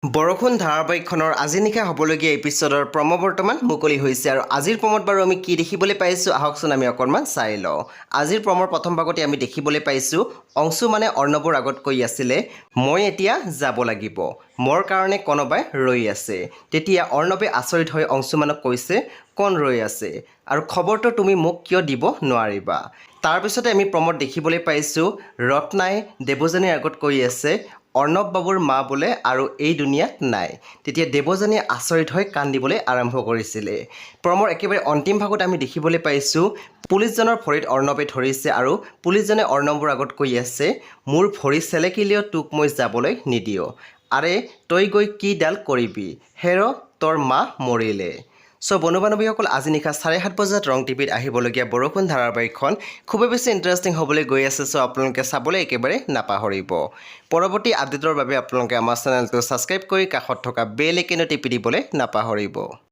বৰষুণ ধাৰাবাহিকখনৰ আজি নিশা হ'বলগীয়া এপিছ'ডৰ প্ৰম বৰ্তমান মুকলি হৈছে আৰু আজিৰ প্ৰমত বাৰু আমি কি দেখিবলৈ পাইছোঁ, আহকচোন আমি অকণমান চাই লওঁ। আজিৰ প্ৰমৰ প্ৰথম ভাগতে আমি দেখিবলৈ পাইছোঁ, অংশুমানে অৰ্ণৱৰ আগত কৈ আছিলে, "মই এতিয়া যাব লাগিব, মোৰ কাৰণে কোনোবাই ৰৈ আছে।" তেতিয়া অৰ্ণৱে আচৰিত হৈ অংশুমানক কৈছে, "কোন ৰৈ আছে আৰু খবৰটো তুমি মোক কিয় দিব নোৱাৰিবা?" তাৰপিছতে আমি প্ৰমত দেখিবলৈ পাইছোঁ, ৰত্নাই দেৱযানীৰ আগত কৈ আছে, অৰ্ণৱ বাবুৰ মা বোলে আৰু এই দুনিয়াত নাই। তেতিয়া দেৱযানীয়ে আচৰিত হৈ কান্দিবলৈ আৰম্ভ কৰিছিলে। প্ৰমৰ একেবাৰে অন্তিম ভাগত আমি দেখিবলৈ পাইছোঁ, পুলিচজনৰ ভৰিত অৰ্ণৱে ধৰিছে আৰু পুলিচজনে অৰ্ণৱৰ আগত কৈ আছে, "মোৰ ভৰি চেলেকিলেও তোক মই যাবলৈ নিদিওঁ। আৰে, তই গৈ কি ডাল কৰিবি? হেৰ, তোৰ মা মৰিলে।" চ' বন্ধু বান্ধৱীসকল, আজি নিশা 7:30 বজাত ৰং টিভিত আহিবলগীয়া বৰষুণ ধাৰাবাহিকখন খুবেই বেছি ইণ্টাৰেষ্টিং হ'বলৈ গৈ আছে। চ' আপোনালোকে চাবলৈ একেবাৰে নাপাহৰিব। পৰৱৰ্তী আপডেটৰ বাবে আপোনালোকে আমাৰ চেনেলটো ছাবস্ক্ৰাইব কৰি কাষত থকা বেল আইকনো টিপি দিবলৈ নাপাহৰিব।